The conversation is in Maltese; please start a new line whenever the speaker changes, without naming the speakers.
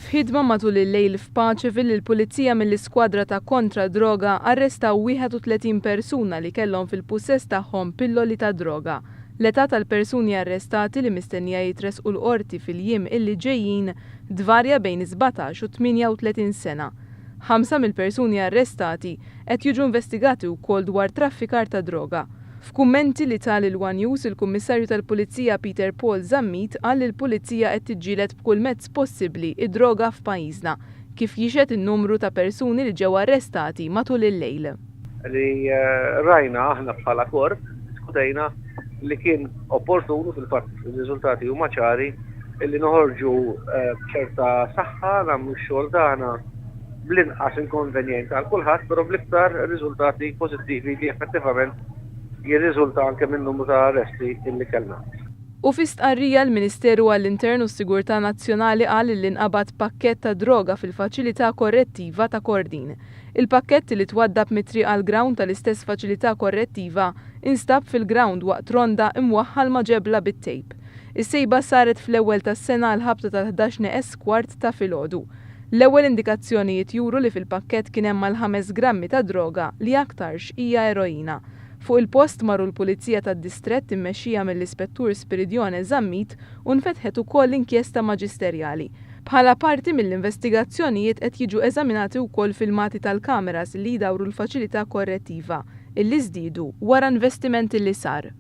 F'ħidma matul il-lejl f'Paceville, il-Pulizija mill-Iskwadra ta' Kontra d-Droga arrestaw 31 persuna li kellhom fil-pussess tagħhom pilloli ta' droga. L-età tal-persuni arrestati li mistennija jitressqu l-Qorti fil-jiem illi ġejjin tvarja bejn is-17 u 38 sena. Ħamsa mill-persuni arrestati qed jiġu investigati wkoll dwar traffikar ta' droga. F'kummenti li ta lil one News, il-Kummissarju tal-Pulizija Peter Paul Zammit qal li l-Pulizija qed tiġġieled b'kull mezz possibbli d-droga f'pajjiżna, kif jixhed in-numru ta' persuni li ġew arrestati matul il-lejl.
Li rajna aħna bħala korp, iddiskutejna li kien opportun u fil-fatt ir-riżultati huma ċari illi noħorġu b'ċerta saħħa nagħmlu x-xogħol tagħna bl-inqas inkonvenjent għal kulħadd, però bl-iktar riżultati pożittivi li effettivament jirriżulta anke min-numru ta' arresti illi kellna.
U fi stqarrija l-Ministeru għall-Intern u s-Sigurtà Nazzjonali qal illi nqabad pakkett ta' droga fil-faċilità korrettiva ta' Kordin. Il pakkett li twaddab mit-triq għall-grawnd tal-istess faċilità korrettiva instab fil-grawnd waqt ronda imwaħħal ma' ġebla bit-tejp. Is-sejba saret fl-ewwel tas-sena għall-ħabta tal-11 neqes kwart ta' filgħodu. L-ewwel indikazzjonijiet juru li fil-pakkett kien hemm mal-ħames grammi ta' droga li aktarx hija eroina. Fuq il-post marru l-Pulizija tad-Distrett immexxija mill-Ispettur Spiridione Zammit u nfetħet ukoll inkjesta maġisterjali. Bħala parti mill-investigazzjonijiet qed jiġu eżaminati wkoll filmati tal-kameras li jdawru l-faċilità korrettiva, illi żdiedu wara investiment illi sar.